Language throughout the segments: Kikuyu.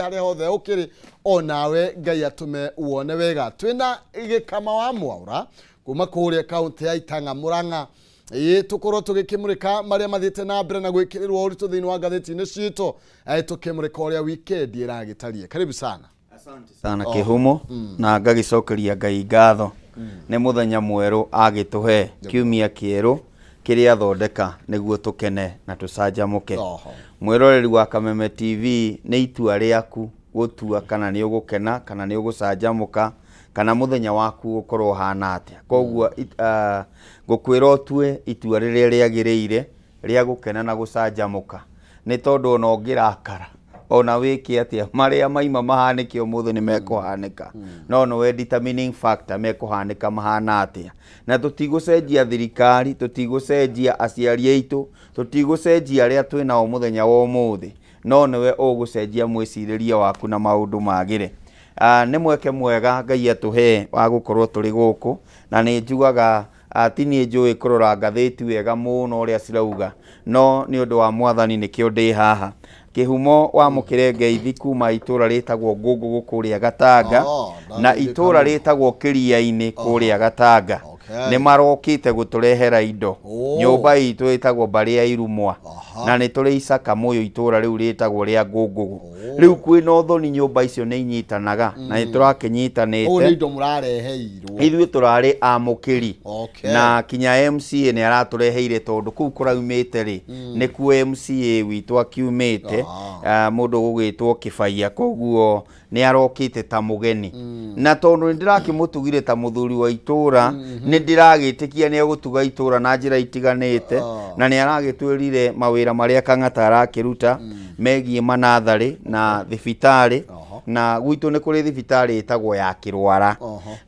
Harĩa hothe ũkĩrĩ, onawe Ngai atũme wone wega. Twĩna Gĩkama wa Mwaũra kuma kũrĩa kaũntĩ ya Itang'a, Mũrang'a. Ĩĩ, tũkorwo tũgĩkĩmũrĩka marĩa mathiĩte na mbere na gwĩkĩrĩrwo ũritũ thĩinĩ wa ngathĩti-inĩ citũ, tũkĩmũrĩka ũrĩa wikendi ĩragĩtariĩ. Karibu sana. Sana Kĩhumo, na ngagĩcokeria Ngai ngatho nĩ mũthenya mwerũ agĩtũhe, kiumia kĩerũ kĩrĩa athondeka nĩguo tũkene na tũcanjamũke. Mwĩroreri wa Kameme TV, nĩ itua rĩaku gũtua kana nĩ ũgũkena kana nĩ ũgũcanjamũka kana mũthenya waku ũgũkorwo ũhana atĩa. Koguo ngũkwĩra ũtue itua rĩrĩa rĩagĩrĩire rĩa gũkena na gũcanjamũka, nĩ tondũ ona ũngĩrakara ona wĩke atĩa, marĩa maima mahanĩke ũmũthĩ nĩ mekũhanĩka, no nĩwe determining factor mekũhanĩka mahana atĩa. Na tũtigũcenjia thirikari, tũtigũcenjia aciari aitũ, tũtigũcenjia arĩa twĩ nao mũthenya wa ũmũthĩ, no nĩwe ũgũcenjia mwĩcirĩrie waku na maũndũ magĩre. Nĩ mweke mwega Ngai atũhe wa gũkorwo tũrĩ gũkũ, na nĩ njugaga ti niĩ njũĩ kũrora ngathĩti wega mũno ũrĩa cirauga, no nĩ ũndũ wa Mwathani nĩkĩo ndĩ haha. Kĩhumo wamũkĩre ngeithi kuma itũra rĩtagwo Ngũngũgũ kũrĩa Gatanga, na itũra rĩtagwo Kĩria-inĩ kũrĩa Gatanga. Nĩ marokĩte gũtũrehera indo. Nyũmba itũ ĩtagwo Mbarĩ ya Irumwa, na nĩ tũrĩ Isaka Mũyũ itũra rĩu rĩtagwo rĩa Ngũngũgũ. Rĩu kwĩna ũthoni, nyũmba icio nĩ inyitanaga na nĩ tũrakĩnyitanĩte. Ũũ nĩ indo mũrareheirwo? Ithuĩ tũrarĩ amũkĩri. Na kinya MCA nĩ aratũreheire, tondũ kũu kũraumĩte rĩ, nĩkuo MCA witũ akiumĩte, mũndũ ũgũgĩtwo Kĩbaia. Koguo nĩ arokĩte ta mũgeni, na tondũ nĩ ndĩrakĩmũtugire ta mũthuri wa itũra, nĩ ndĩragĩtĩkia nĩ egũtuga itũra na njĩra itiganĩte. Na nĩ aragĩtwĩrire mawĩra marĩa Kang'ata arakĩruta megiĩ manatharĩ na thibitarĩ. Na gwitũ nĩ kũrĩ thibitarĩ ĩtagwo ya Kĩrwara,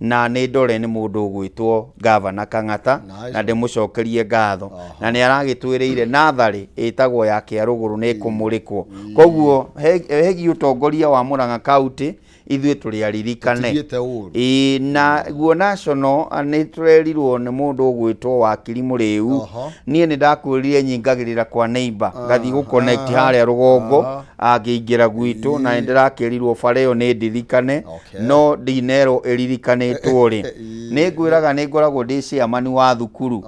na nĩ ndore nĩ mũndũ ũgwĩtwo Gavana Kang'ata. Na ndĩmũcokerie ngatho. Na nĩ aragĩtwĩrĩire natharĩ ĩtagwo ya Kĩarũgũrũ nĩ ĩkũmũrĩkwo. Koguo hegiĩ ũtongoria wa Murang'a County, ithuĩ tũrĩ aririkane. Tũtithiĩte ũru. Ĩĩ, na guo national nĩ tũrerirwo nĩ mũndũ ũgwĩtwo Wakiri Mũrĩu. Niĩ nĩ ndakwĩrire nyingagĩrĩra kwa neighbor, ngathiĩ gũ connect harĩa rũgongo, angĩingĩra gwitũ, na nĩ ndĩrakĩrirwo bara ĩyo nĩ ndirikane. No ndinerwo ĩririkanĩtwo rĩ. Nĩ ngwĩraga nĩ ngoragwo ndĩ chairman wa thukuru.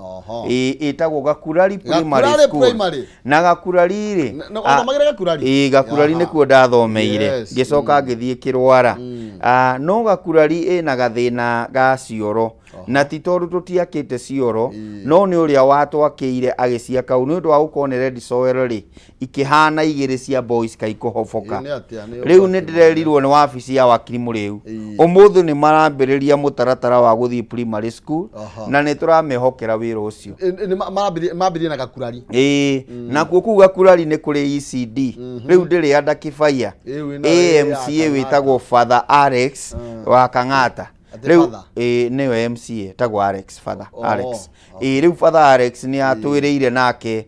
Ĩĩ, ĩtagwo Gakurari Primary Gakurari School. Primary. Na Gakurari rĩ, Na wathomagĩra Gakurari? Ĩĩ, Gakurari nĩkuo ndathomeire. Ngĩcoka ngĩthiĩ Kĩrwara. No Gakurari ĩna gathĩna ga cioro, na ti tondũ tũtiakĩte cioro, no nĩ ũrĩa watwakĩire agĩciaka ũũ, nĩ ũndũ wa gũkorwo nĩ red soil rĩ, ikĩhana igĩrĩ cia boys kaikũhoboka. Ĩĩ, nĩ atĩa, nĩ Rĩu ũgwati nĩ ndĩrerirwo nĩ wabici ya Wakiri Mũrĩu, ũmũthĩ nĩ marambĩrĩria mũtaratara wa gũthiĩ primary school, na nĩ tũramehokera wĩra ũcio. Ĩ, nĩ mambĩrĩrie na Gakurari. Ĩĩ, nakuo kũu Gakurari nĩ kũrĩ ECD rĩu ndĩrĩ anda Kĩbaiya. Ĩĩ, wĩna ĩ ya AMCA Kang'ata. wĩtagwo Father Alex wa Kang'ata. Atĩ Rĩu Father? ĩĩ, nĩwe MCA tagwo Alex, Father Alex. Ĩĩ, rĩu Father Alex nĩ atwĩrĩire nake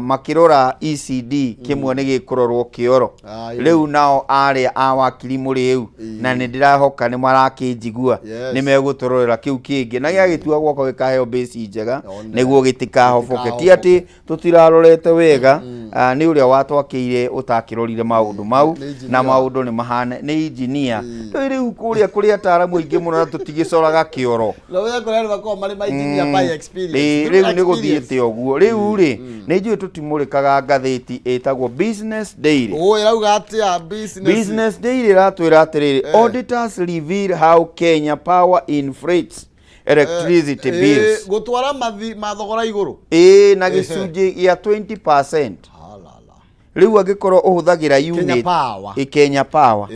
makĩrora ECD kĩmwe nĩ gĩkũrorwo kĩoro. Rĩu nao arĩa a Wakiri Mũrĩu, na nĩ ndĩrahoka nĩ marakĩnjigua, nĩ megũtũrorera kĩu kĩngĩ na gĩagĩtua gwakwa gĩkaheo base njega nĩguo gĩtikahoboke. Ti atĩ tũtirarorete wega, nĩ ũrĩa watwakĩire ũtakĩrorire maũndũ mau. Nĩ engineer. Na maũndũ nĩ mahana nĩ engineer. Rĩu kũrĩa kũrĩ ataaramu aingĩ mũno na tũtigĩcoraga kĩoro. Na ũrĩa kũrĩa andũ makoragwo marĩ ma engineer by experience. Ĩĩ, Through rĩu nĩ experience. gũthiĩte ũguo. Rĩu rĩ, nĩ njũĩ tũtimũrĩkaga ngathĩti ĩtagwo Business Daily. Ũ ĩrauga atĩa Business? Business Daily ĩratwĩra atĩrĩrĩ, "Auditors reveal how Kenya Power inflates electricity bills." Gũtwara mathi mathogora igũrũ. Ĩĩ, na gĩcunjĩ gĩa 20%. Halala. Rĩu angĩkorwo ũhũthagĩra Kenya unit Power. Ĩ, Kenya Power.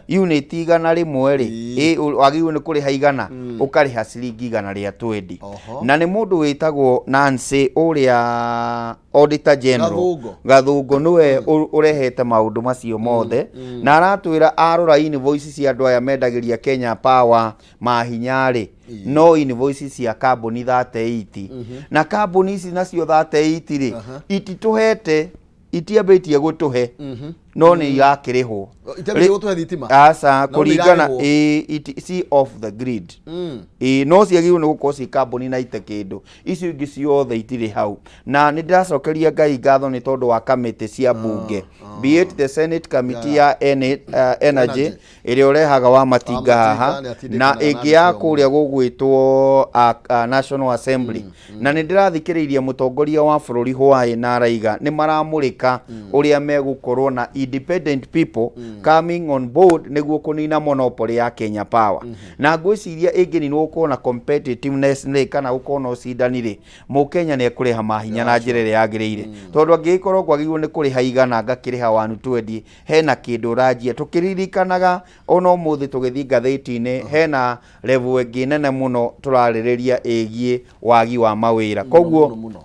Unit 100 rĩ, ĩ, wagĩrĩirwo nĩ kũrĩha 100, ũkarĩha ciringi 120. Na nĩ mũndũ wĩtagwo Nancy ũrĩa Auditor General. Gathungo. Gathungo nĩwe ũrehete maũndũ macio mothe, na aratwĩra arora invoice cia andũ aya mendagĩria Kenya Power mahinya rĩ, no invoice cia kambuni 38, na kambuni ici nacio 38 rĩ, ititũhete, itiambĩtie gũtũhe. No nĩ irakĩrĩhwo. Itiambĩrĩirie gũtũhe thitima? Aca. No nĩ Kũringana irarĩhwo. Ĩ, ci off the grid. Ĩ, no ciagĩrĩirwo nĩ gũkorwo ciĩ kambuni na ite kĩndũ. Icio ingĩ ciothe itirĩ hau. Na nĩ ndĩracokeria Ngai ngatho nĩ tondũ wa kamĩtĩ cia mbunge, be it the Senate committee ya energy Energy. ĩrĩa ũrehaga wa Matinga Matinga haha nĩ atindĩkanaga na na ĩngĩ ya andũ kũrĩa gũgwĩtwo National Assembly. Na nĩ ndĩrathikĩrĩirie mũtongoria wa bũrũri hwaĩ na araiga nĩ maramũrĩka ũrĩa megũkorwo na independent people coming on board nĩguo kũnina monopoly ya Kenya Power. Na ngwĩciria ĩngĩninwo gũkorwo na competitiveness rĩ, kana gũkorwo na ũcindani rĩ, mũkenya nĩ ekũrĩha mahinya na njĩra ĩrĩa yagĩrĩire, tondũ angĩgĩkorwo kwagĩrĩirwo nĩ kũrĩha 100 ngakĩrĩha 120, hena kĩndũ ũranjia. Tũkĩririkanaga ona ũmũthĩ tũgĩthiĩ ngathĩti-inĩ, hena level ĩngĩ nene mũno tũrarĩrĩria ĩgiĩ wagi wa mawĩra. Koguo Mũno, mũno.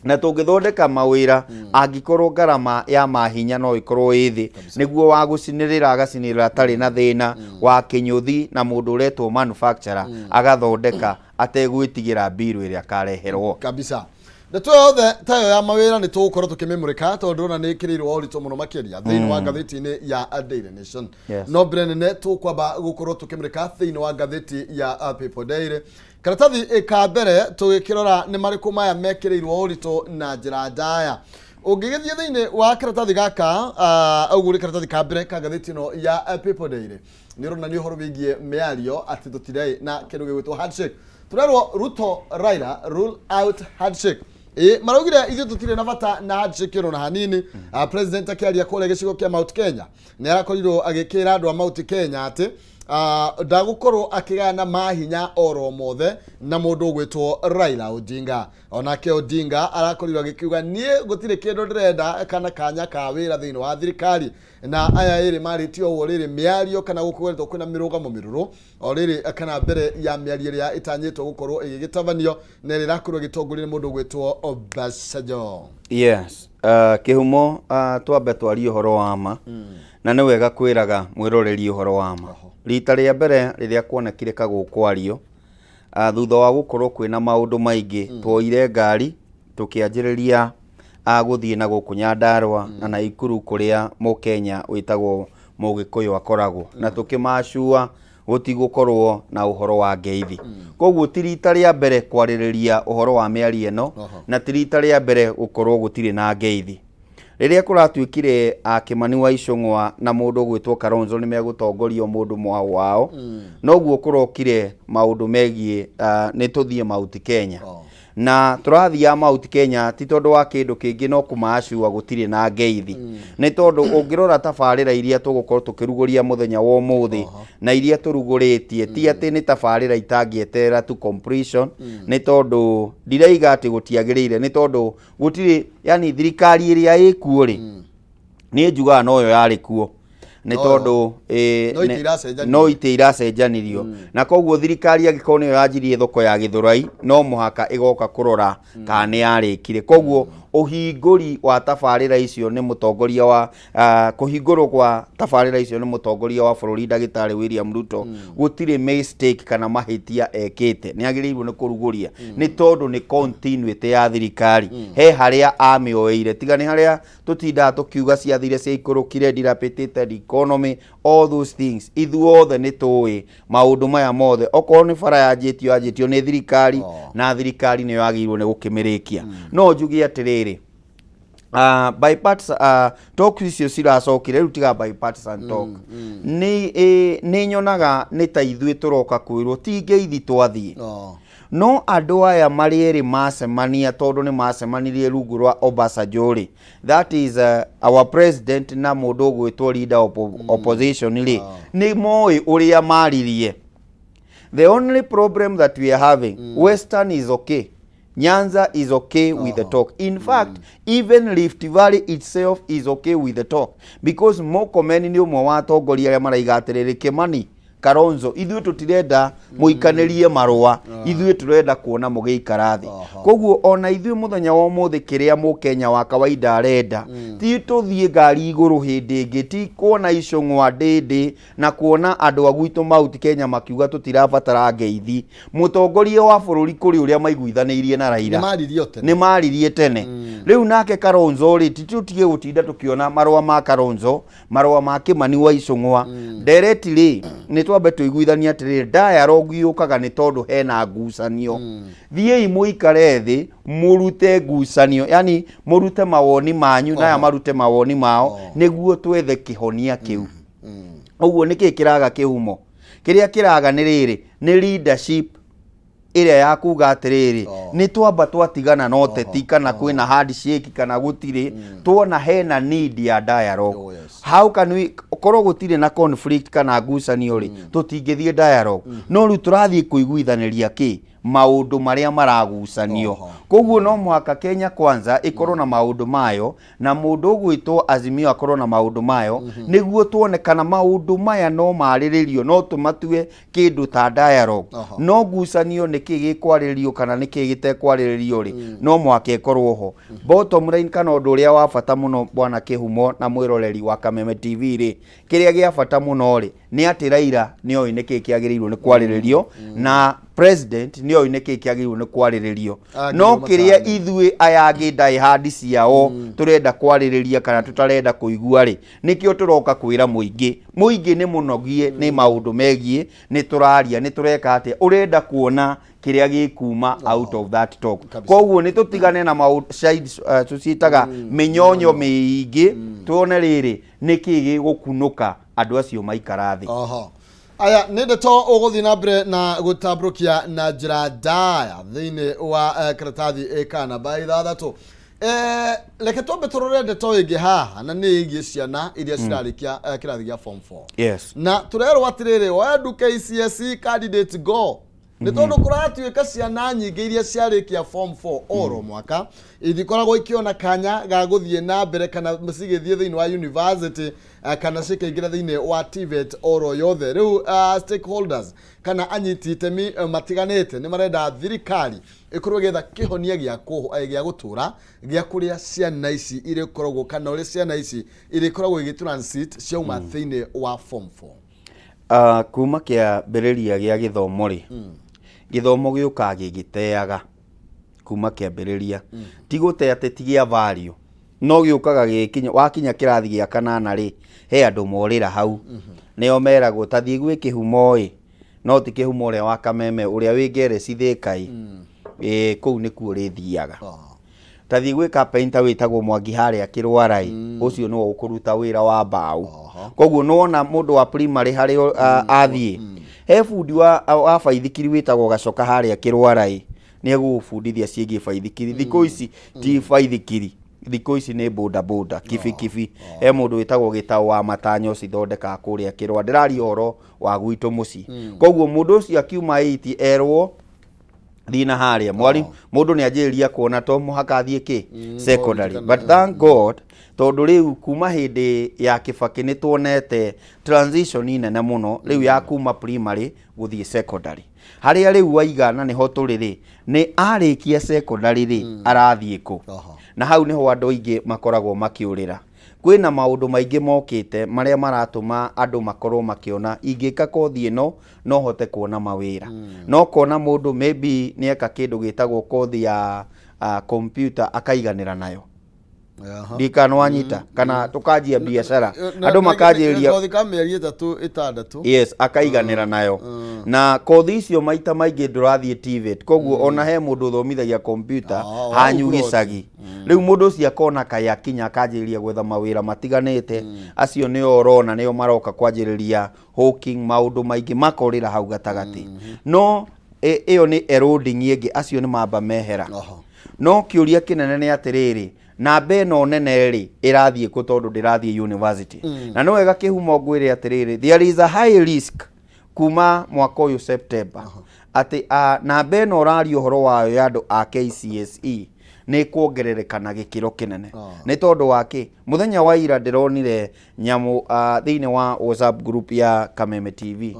na tũngĩthondeka mawĩra, angĩkorwo ngarama ya mahinya no ĩkorwo ĩ thĩ, nĩguo wa gũcinĩrĩra agacinĩrĩra atarĩ na thĩna wa kĩnyũthi, na mũndũ ũretwo manufacturer agathondeka ategwĩtigĩra mbiru ĩrĩa akareherwo. Kabisa. Ndeto yothe ta ĩyo ya mawĩra nĩ tũgũkorwo tũkĩmĩmũrĩka, tondũ ndĩrona nĩ ĩkĩrĩirwo ũritũ mũno makĩria thĩinĩ wa ngathĩti-inĩ ya Daily Nation. No mbere nene tũkwamba gũkorwo tũkĩmũrĩka thĩinĩ wa ngathĩti ya People Daily, karatathi ka mbere, tũgĩkĩrora nĩ marĩkũ maya mekĩrĩirwo ũritũ na njĩra ndaya. Ũngĩgĩthiĩ thĩinĩ wa karatathi gaka, ũguo nĩ karatathi ka mbere ka ngathĩti ĩno ya People Daily, nĩ ũronania ũhoro wĩgiĩ mĩario atĩ tũtirĩ na kĩndũ gĩgwĩtwo handshake. Tũrerwo Ruto Raila rule out handshake. Ĩ maraugire ithuĩ tũtirĩ na bata na handshake ĩno na hanini. President akĩaria kũrĩa gĩcigo kĩa Mount Kenya, nĩ arakorirwo agĩkĩra andũ a Mount Kenya atĩ ndagũkorwo akĩgayana mahinya oro mothe na mũndũ ũgwĩtwo Raila Odinga. Onake Odinga arakorirwo agĩkiuga, niĩ gũtirĩ kĩndũ ndĩrenda kana kanya ka wĩra thĩinĩ wa thirikari. Na aya ĩrĩ marĩtie ũguo rĩrĩ mĩario kana gũkoretwo kwĩna mĩrũgamo mĩrũrũ o rĩrĩ kana mbere ya mĩario ĩrĩa ĩtanyĩtwo gũkorwo ĩgĩgĩtabanio na ĩrĩa ĩrakorwo ĩgĩtongorio nĩ mũndũ ũgwĩtwo Obasanjo. Yes, kĩhumo, twambe twarie ũhoro wa ma, na nĩ wega kwĩraga mwĩroreri ũhoro wa ma. Rita rĩa mbere rĩrĩa kuonekire kagũkwario, thutha wa gũkorwo kwĩna maũndũ maingĩ, tuoire ngari tũkĩanjĩrĩria gũthiĩ na gũkũ Nyandarua na Naikuru kũrĩa mũkenya wĩtagwo mũgĩkũyũ akoragwo, na tũkĩmacua gũtigũkorwo na ũhoro wa ngeithi. Koguo ti rita rĩa mbere kwarĩrĩria ũhoro wa mĩario ĩno, na ti rita rĩa mbere gũkorwo gũtirĩ na ngeithi. Rĩrĩa kũratuĩkire a Kĩmani wa Icũng'wa na mũndũ ũgwĩtwo Kalonzo nĩ megũtongorio mũndũ mwao wao, noguo kũrokire maũndũ megiĩ nĩ tũthiĩ Mount Kenya. Na tũrathiaga Mount Kenya ti tondũ wa kĩndũ kĩngĩ, no kũmacua gũtirĩ na ngeithi. Nĩ tondũ ũngĩrora tabarĩra iria tũgũkorwo tũkĩrugũria mũthenya wa ũmũthĩ na iria tũrugũrĩtie, ti atĩ nĩ tabarĩra itangĩeterera to completion. Nĩ tondũ ndiraiga atĩ gũtiagĩrĩire, nĩ tondũ gũtirĩ, yani thirikari ĩrĩa ĩkuo rĩ, niĩ njugaga noyo yarĩ kuo, nĩ Noyo. tondũ No itĩ iracenjanirio. No itĩ iracenjanirio. Na koguo thirikari angĩkorwo nĩyo yanjirie thoko ya Gĩthũrai, no mũhaka ĩgoka kũrora kana nĩ yarĩkire. Koguo ũhingũri wa tabarĩra icio nĩ mũtongoria wa kũhingũrwo kwa tabarĩra icio nĩ mũtongoria wa bũrũri ndagĩtarĩ William Ruto, gũtirĩ mistake kana mahĩtia ekĩte. Nĩ agĩrĩirwo nĩ kũrugũria, nĩ tondũ nĩ continuity ya thirikari. He harĩa amĩoeire, tiga nĩ harĩa tũtindaga tũkiuga ciathire ciaikũrũkire, dilapidated economy, all those things. Ithuothe nĩ tũĩ maũndũ maya mothe. Okorwo nĩ bara yanjĩtio, yanjĩtio nĩ thirikari, na thirikari nĩyo yagĩrĩirwo nĩ gũkĩmĩrĩkia. No njuge atĩrĩrĩ, bipartisan talk icio ciracokire rĩu, tiga bipartisan talk, nĩ nyonaga nĩ ta ithuĩ tũroka kwĩrwo ti ngeithi twathiĩ. No andũ aya marĩ erĩ macemania, tondũ nĩ macemanirie rungu rwa Obasanjo rĩ, that is our president na mũndũ ũgwĩtwo leader of opposition rĩ, nĩ moĩ ũrĩa maririe. The only problem that we are having, Western is okay, Nyanza is okay with the talk. In fact, even Rift Valley itself is okay with the talk, because Murkomen nĩ ũmwe wa atongoria arĩa maraiga atĩrĩrĩ, Kimani Kalonzo, ithuĩ tũtirenda mũikanĩrie marũa, ithuĩ tũrenda kuona mũgĩikara thĩ. Koguo ona ithuĩ mũthenya wa ũmũthĩ kĩrĩa mũkenya wa kawaida arenda ti tũthiĩ ngari igũrũ hĩndĩ ĩngĩ, ti kuona icũng'wa ndĩndĩ na kuona andũ a gwitũ Mount Kenya makiuga tũtirabatara ngeithi. Mũtongoria wa bũrũri kũrĩ ũrĩa maiguithanĩirie na Raila. Nĩ maririe o tene. Nĩ maririe tene. Rĩu nake Kalonzo rĩ, ti tũtige gũtinda tũkĩona marũa ma Kalonzo, marũa ma Kĩmani wa Icũng'wa. Ndereti rĩ, nĩ twambe tũiguithanie atĩrĩrĩ, dialogue yũkaga nĩ tondũ hena ngucanio. Thiĩi mũikare thĩ, mũrute ngucanio, yani mũrute mawoni manyu na aya marute mawoni mao, nĩguo twethe kĩhonia kĩu. Ũguo nĩkĩ kĩraga kĩhumo? Kĩrĩa kĩraga nĩ rĩrĩ, nĩ leadership ĩrĩa ya kuga atĩrĩrĩ, nĩ twamba twatigana na ũteti kana kwĩna handshake kana gũtirĩ, tuona hena need ya dialogue. Oh, yes. How can we, korwo gũtirĩ na conflict kana ngucanio rĩ, tũtingĩthiĩ dialogue. No rĩu tũrathiĩ kũiguithanĩria kĩ? Maũndũ marĩa maragucanio. Koguo no mũhaka Kenya Kwanza ĩkorwo na maũndũ mayo, na mũndũ ũgwĩtwo Azimio akorwo na maũndũ mayo, nĩguo tuone kana maũndũ maya no marĩrĩrio, no tũmatue kĩndũ ta dialogue. No ngucanio nĩkĩ gĩkwarĩrĩrio kana nĩkĩ gĩtekwarĩrĩrio rĩ, no mũhaka ĩkorwo ho. Bottom line kana ũndũ ũrĩa wa bata mũno bwana Kĩhumo na mwĩroreri wa Kameme TV rĩ, kĩrĩa gĩa bata mũno rĩ, nĩ atĩ Raila nĩoĩ nĩkĩ kĩagĩrĩirwo nĩ kwarĩrĩrio, na president nĩoĩ nĩkĩ kĩagĩrĩirwo nĩ kwarĩrĩrio. No kĩrĩa ithuĩ aya angĩ die hard ciao tũrenda kwarĩrĩria kana tũtarenda kũigua rĩ, nĩkĩo tũroka kwĩra mũingĩ. Mũingĩ nĩ mũnogie nĩ maũndũ megiĩ, nĩ tũraria, nĩ tũreka atĩa, ũrenda kuona kĩrĩa gĩkuma out of that talk. Koguo nĩ tũtigane na maũndũ sides, tũciĩtaga mĩnyonyo mĩingĩ, tuone rĩrĩ nĩkĩ gĩgũkunũka andũ acio maikara thĩ. Aya nĩ ndeto ũgũthiĩ na mbere na gũtambũrũkia na njĩra ndaya thĩinĩ wa karatathi ĩka namba 6. Reke twambe tũrore ndeto ĩngĩ haha, na nĩ ĩgiĩ ciana iria cirarĩkia kĩrathi gĩa form 4. Na tũrerwo atĩrĩrĩ, where do KCSE candidate go? Nĩ tondũ kũratuĩka ciana nyingĩ iria ciarĩkia form 4 oro mwaka ithikoragwo ikĩona kanya ga gũthiĩ na mbere kana cigĩthiĩ thĩinĩ wa university, kana cikaingĩra thĩinĩ wa TVET oro yothe. Rĩu stakeholders kana anyiti itemi matiganĩte nĩ marenda thirikari ĩkorwo ĩgĩetha kĩhonia gĩa gũtũra gĩa kũrĩa ciana ici irĩkoragwo kana ũrĩa ciana ici irĩkoragwo igĩtransit ciauma thĩinĩ wa form 4. Kuma kĩambĩrĩria gĩa gĩthomo rĩ, gĩthomo gĩũkaga gĩgĩteaga kuma kĩambĩrĩria. Ti gũte atĩ ti gĩa value, no gĩũkaga gĩgĩkinya, wakinya kĩrathi gĩa kanana rĩ, he andũ morĩra hau. Nĩo meragwo ta thiĩ gwĩ Kĩhumo ĩ, no ti Kĩhumo ũrĩa wa Kameme, ũrĩa wĩ Ngereci Thĩka ĩ, kũu nĩkuo ũrĩthiaga. Ta thiĩ gwĩ carpenter wĩtagwo Mwangi harĩa Kĩrwara ĩ, ũcio nĩwe ũkũruta wĩra wa mbaũ. Koguo nĩwona mũndũ wa primary harĩa athiĩ. He bundi wa baithikiri wĩtagwo Gacoka harĩa Kĩrwara ĩ, nĩ egũgũbundithia ciĩgiĩ baithikiri. Thikũ ici ti baithikiri, thikũ ici nĩ boda boda, kibikibi. He mũndũ wĩtagwo Gĩtaũ wa Matanyo cithondekaga kũrĩa Kĩrwa. Ndĩraria ũhoro wa gwitũ mũciĩ. Koguo mũndũ ũcio akiuma 8 erwo thiĩ na harĩa mwari, mũndũ nĩ anjĩrĩria kuona to mũhaka athiĩ kĩ secondary. But thank God, tondũ rĩu kuma hĩndĩ ya Kĩbakĩ nĩ tuonete transition nene mũno rĩu ya kuma primary gũthiĩ secondary, harĩa rĩu waiga na nĩho tũrĩ rĩ, nĩ arĩkia secondary rĩ, arathiĩ kũ? Na hau nĩho andũ aingĩ makoragwo makĩũrĩra. Kwĩna maũndũ maingĩ mokĩte marĩa maratũma andũ makorwo makĩona ingĩka kothi ĩno no hote kuona mawĩra. No kona mũndũ maybe nĩ eka kĩndũ gĩtagwo kothi ya computer akaiganĩra nayo. Ndikana wanyita kana tũkanjia biacara, andũ makanjĩrĩria kothi ka mĩeri 3 6. Yes, akaiganĩra nayo. Na kothi icio maita maingĩ ndũrathiĩ TVET, koguo ona he mũndũ ũthomithagia computer hanyu gĩcagi. Rĩu mũndũ ũcio akona kaĩ akinya akanjĩrĩria gwetha mawĩra matiganĩte. Acio nĩo ũrona nĩo maroka kwanjĩrĩria hawking, maũndũ maingĩ makorĩra hau gatagatĩ. No ĩyo nĩ eroding ĩngĩ, acio nĩ mamba mehera. No kĩũria kĩnene nĩ atĩrĩrĩ, namba ĩno nene rĩ, ĩrathiĩ kũ tondũ ndĩrathiĩ university? Na nĩ wega Kĩhumo ngwĩre atĩrĩrĩ, there is a high risk kuma mwaka ũyũ September atĩ namba ĩno ũraria ũhoro wayo ya andũ a KCSE nĩ kuongerereka na gĩkĩro kĩnene. Nĩ tondũ wa kĩ? Mũthenya wa ira ndĩronire nyamũ thĩinĩ wa WhatsApp group ya Kameme TV.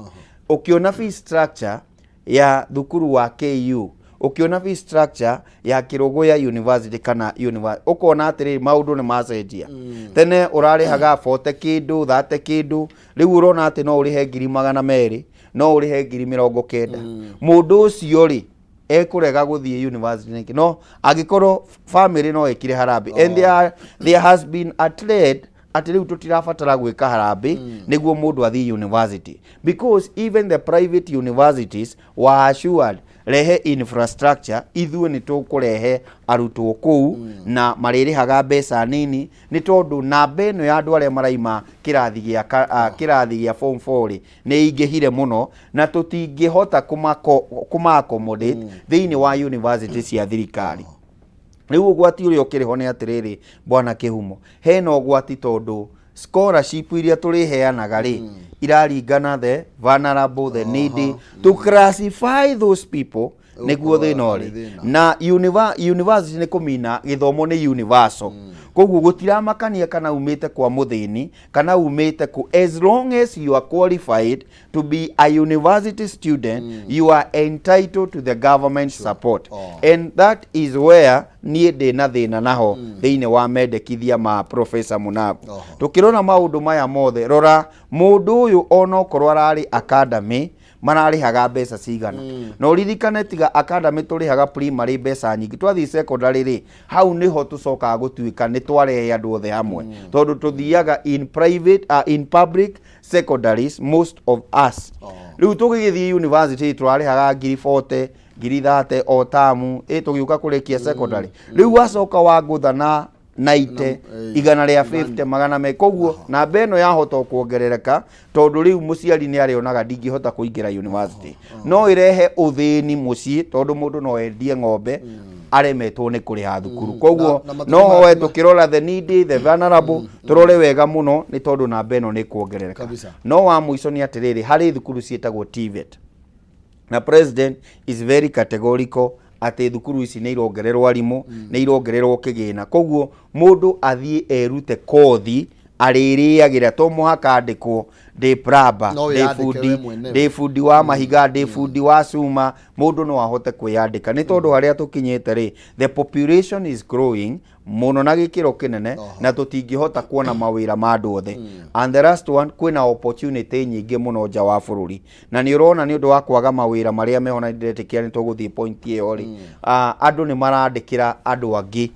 Ũkĩona fee structure ya thukuru wa KU, ũkĩona fee structure ya Kĩrũgũya University kana university, ũkona atĩrĩrĩ, maũndũ nĩ macenjia. Tene ũrarĩhaga 40 kĩndũ, 30 kĩndũ, rĩu ũrona atĩ no ũrĩhe 200,000, no ũrĩhe 90,000. Mũndũ ũcio rĩ, ekũrega gũthiĩ university nĩkĩ? No angĩkorwo family no ĩkire harambee, and there has been a trend atĩ rĩu tũtirabatara gwĩka harambee nĩguo mũndũ athiĩ university, because even the private universities were assured, rehe infrastructure, ithuĩ nĩ tũkũrehe arutwo kũu na marĩrĩhaga mbeca nini, nĩ tondũ namba ĩno ya andũ arĩa maraima kĩrathi gĩa kĩrathi gĩa form 4 rĩ, nĩ ingĩhire mũno na tũtingĩhota kũma accommodate thĩinĩ wa university cia thirikari. Rĩu ũgwati ũrĩa ũkĩrĩ ho nĩ atĩrĩrĩ, bwana Kĩhumo, hena ũgwati tondũ scholarship iria tũrĩheanaga rĩ, iraringana the vulnerable, the needy. To classify those people nĩguo thĩna ũrĩ. Nĩ thĩna. Na university nĩ kũmina gĩthomo nĩ universal, koguo gũtiramakania kana umĩte kwa mũthĩni kana umĩte kũ, as long as you are qualified to be a university student, you are entitled to the government support. And that is where niĩ ndĩ na thĩna naho thĩinĩ wa mendekithia ma Professor Munavu. Tũkĩrora maũndũ maya mothe, rora mũndũ ũyũ, onokorwo ararĩ academy mararĩhaga mbeca cigana, na ũririkane tiga academy tũrĩhaga primary mbeca nyingĩ, twathiĩ secondary rĩ, hau nĩho tũcokaga gũtuĩka nĩ twarehe andũ othe hamwe, tondũ tũthiaga in private, in public secondaries, most of us. Rĩu tũgĩgĩthiĩ university tũrarĩhaga 40,000, 30,000 o tamu ĩ tũgĩũka kũrĩkia secondary. Rĩu wacoka wangũtha na 90, 150, 200, koguo namba ĩno yahota o kuongerereka, tondũ rĩu mũciari nĩ arĩonaga ndingĩhota kũingĩra university. No ĩrehe ũthĩni mũciĩ, tondũ mũndũ no endie ng'ombe aremetwo nĩ kũrĩha thukuru. Koguo Na no hoe tũkĩrora the needy, the vulnerable, tũrore wega mũno, nĩ tondũ namba ĩno nĩ kuongerereka. No wa mũico nĩ atĩrĩrĩ, harĩ thukuru ciĩtagwo TVET, na president is very categorical atĩ thukuru ici nĩ irongererwo arimũ, nĩ irongererwo kĩgĩna, koguo mũndũ athiĩ erute kothi arĩrĩagĩra, to mũhaka andĩkwo ndĩ plumber, No ndĩ wĩyandĩke bundi, we mwenyewe. ndĩ bundi wa mahiga, ndĩ bundi wa cuma, mũndũ no ahote kwĩyandĩka, nĩ tondũ harĩa tũkinyĩte rĩ, the population is growing mũno na gĩkĩro kĩnene na tũtingĩhota kuona mawĩra ma andũ othe. And the last one, kwĩna opportunity nyingĩ mũno nja wa bũrũri, na nĩ ũrona nĩ ũndũ wa kwaga mawĩra marĩa meho, na ndĩretĩkia nĩ tũgũthiĩ point ĩyo rĩ, andũ nĩ marandĩkĩra andũ angĩ